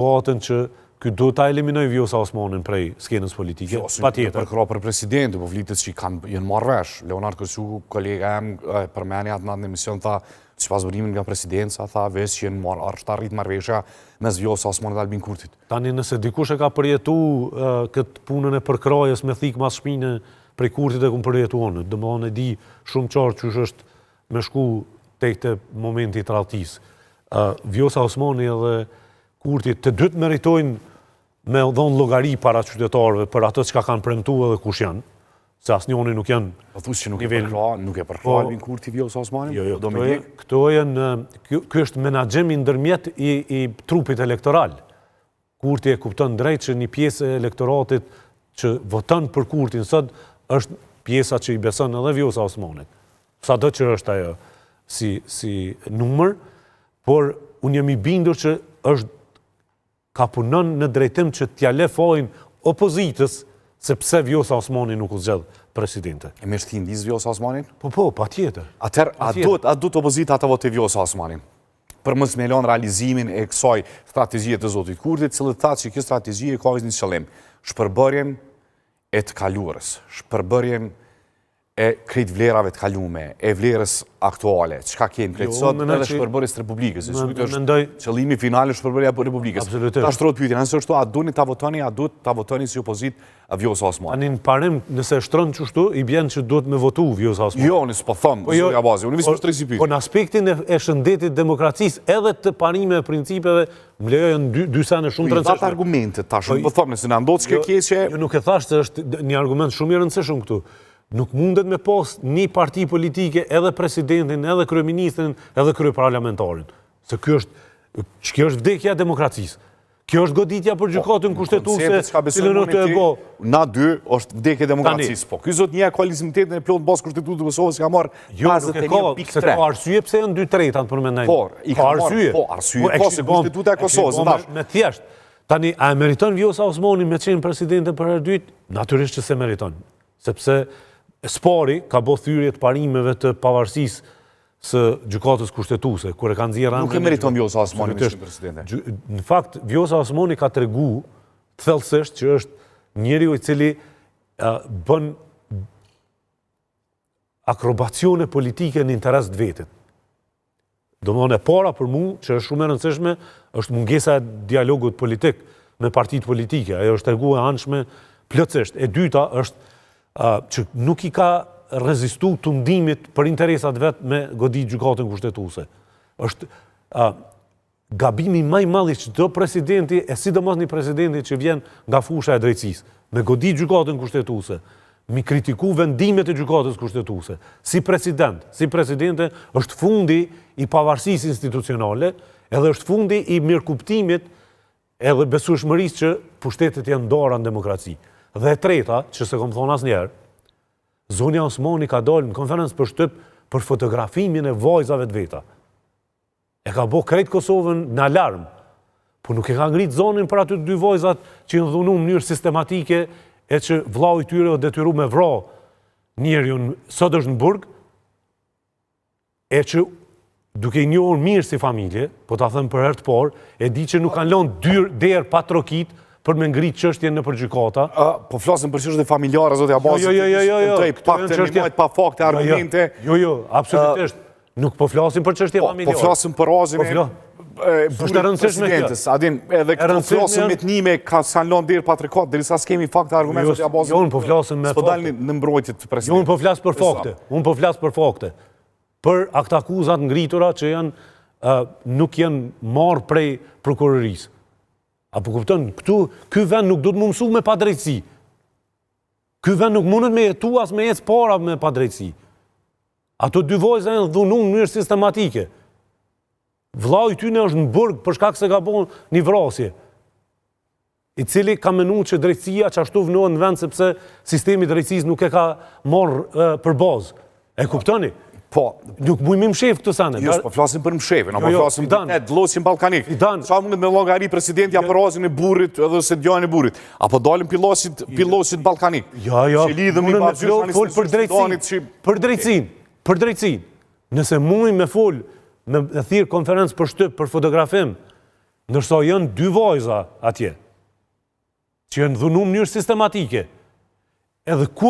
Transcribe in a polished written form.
Situatën që ky duhet ta eliminojë Vjosa Osmanin prej skenës politike, Vjosën patjetër. përkrah për presidente, po flitet që kanë janë marrë vesh. Leonard Kërçuku, kolega jem, e përmeni atë natë në emision, tha, sipas burimit nga presidenca, tha, veç që janë marrë, është arrit marrëveshja mes Vjosa Osmanit dhe Albin Kurtit. Tani nëse dikush e ka përjetu këtë punën e përkrahjes me thikë mas shpine prej Kurtit e kom përjetu unë. Domethënë e di shumë qartë qysh është me shku tek te momenti i tradhtisë. Vjosa Osmani edhe Kurti të dytë meritojnë me dhonë llogari para qytetarëve për ato çka kanë premtu edhe kush janë, se asnjoni nuk janë Po thu që nuk e përkrah, nuk e përkrah po, Albin Kurti Vjosa Osmanin? Jo, jo, do me këto janë, ky është menaxhim i ndërmjet i, i trupit elektoral. Kurti e kupton drejt që një pjesë e elektoratit që voton për Kurtin sot është pjesa që i beson edhe Vjosa Osmanit. Sado që është ajo si, si numër, por unë jam i bindur që është ka punon në drejtim që t'ja le fajin opozitës se pse Vjosa Osmani nuk u zgjedh presidente. E mirë ti ndiz Vjosa Osmanin? Po, po, patjetër. Atëherë, a duhet, a duhet opozita ta votojë Vjosa Osmanin? Për mos me lënë realizimin e kësaj strategjie të zotit Kurti, cilët tha që kjo strategji e ka një qëllim, shpërbërjen e të kaluarës, shpërbërjen e krejt vlerave të kalume, e vlerës aktuale, çka kemi krejt jo, sot, edhe shpërbërjes të Republikës, e që është mendoj... qëllimi final është shpërbërja e Republikës. Absolutisht. Ta shtroj pyetjen, nëse është a doni ta votoni, a duhet ta votoni si opozitë Vjosa Osmani? Tani në parim, nëse e shtron qështu, i bjen që duhet me votu Vjosa Osmani. Jo, unë s'po them, po jo, Abazi, unë po shtroj si pyetje. Po në aspektin e, e shëndetit demokracisë, edhe të parime e principeve, më lejo janë dy, dy sene shumë të po rëndësishme. Po argumentet, tash, unë po them, nëse na ndodh çka jo, keqe... Jo, nuk e thashë se është një argument shumë i rëndësishëm këtu. Nuk mundet me pas një parti politike edhe presidentin, edhe kryeministrin, edhe kryeparlamentarin. Se kjo është, që kjo është vdekja e demokracisë. Kjo është goditja për po, gjykatën kushtetuese, cilën të e bo. Na dy është vdekje e demokracisë, po. Ky zotnia ka legitimitetin e plotë në bazë kushtetutës të Kosovës ka marrë jo, 51.3. Se ka arsye pse janë dy tretat për mendoj. Por, i ka arsye. Po, arsye, po, po se kushtetuta e Kosovës, tash. Me thjesht. Tani, a e meriton Vjosa Osmani me qenë presidente për herë dytë? Natyrisht që s'e meriton. Sepse s'pari ka bo thyerje të parimeve të pavarësisë së gjykatës kushtetuese, kur e ka nxjerrë Nuk e meriton Vjosa Osmani me qenë presidente. Në fakt, Vjosa Osmani ka tregu thellësisht që është njeriu i cili bën akrobacione politike në interes të vetit. Domethënë e para për mu, që është shumë e rëndësishme, është mungesa e dialogut politik me partitë politike. Ajo është tregu e anshme plotësisht. E dyta është që nuk i ka rezistu tundimit për interesat vet me godit gjykatën kushtetuese. Është gabimi ma i madh i çdo presidenti, e sidomos një presidenti që vjen nga fusha e drejtësisë, me godit gjykatën kushtetuese, mi kritiku vendimet e gjykatës kushtetuese, si president, si presidente, është fundi i pavarësisë institucionale, edhe është fundi i mirëkuptimit edhe besueshmërisë që pushtetet janë ndara në demokraci. Dhe e treta, që s'e kom thonë asnjëherë, Zonja Osmani ka dalë në konferencë për shtyp për fotografimin e vajzave të veta. E ka bo krejt Kosovën në alarm, po nuk e ka ngrit zonin për aty dy vajzat që janë dhunu në mënyrë sistematike e që vllau i tyre u detyru me vra njeriun, sot është në burg, e që duke i njohur mirë si familje, po ta them për herë të parë, e di që nuk kanë lënë dyrë derë pa trokit për me ngrit çështjen nëpër gjykata. Po flasim për çështje familjare, zoti Abazi. Jo, jo, jo, jo, jo. jo. Pak të një pa fakte, jo, jo. argumente. Jo, jo, absolutisht. Nuk po flasim për çështje po, familjare. Po flasim për razin po e burrit të presidentit. A din, edhe këto flasim me të nime, ka s'kanë lënë derë pa trokat, derisa s'kemi fakte argumente zoti Abazi. Jo, unë po flasim me fakte. S'po dalin në mbrojtje të presidentit. Jo, unë po flas për fakte. Unë po flas për fakte. Për aktakuzat ngritura që janë nuk janë marrë prej prokurorisë. A po kupton, këtu ky vend nuk duhet m'u mësu me padrejtësi. Ky vend nuk mundet me jetu as me ecë para me padrejtësi. Ato dy vajza janë dhunu në mënyrë sistematike. Vllau i tyne është në burg për shkak se ka bo një vrasje, i cili ka menu që drejtësia qashtu vnohet në vend sepse sistemi i drejtësisë nuk e ka marrë për bazë. E kuptoni? Po. Nuk mujmë me mshef këto sene. Jo, po flasim për mshefin, po jo, flasim për e dlosin ballkanik. Sa mundet me llogari presidentja për razin e burrit edhe se djalin e burrit. Apo dalim pi losit, pi losit ballkanik. Jo, jo. Që lidhemi pa fol për drejtësinë. Për drejtësinë, për drejtësinë. Nëse mujmë me fol, me thirr konferencë për shtyp, për fotografim. Ndërsa janë dy vajza atje, që janë dhunu në mënyrë sistematike. Edhe kur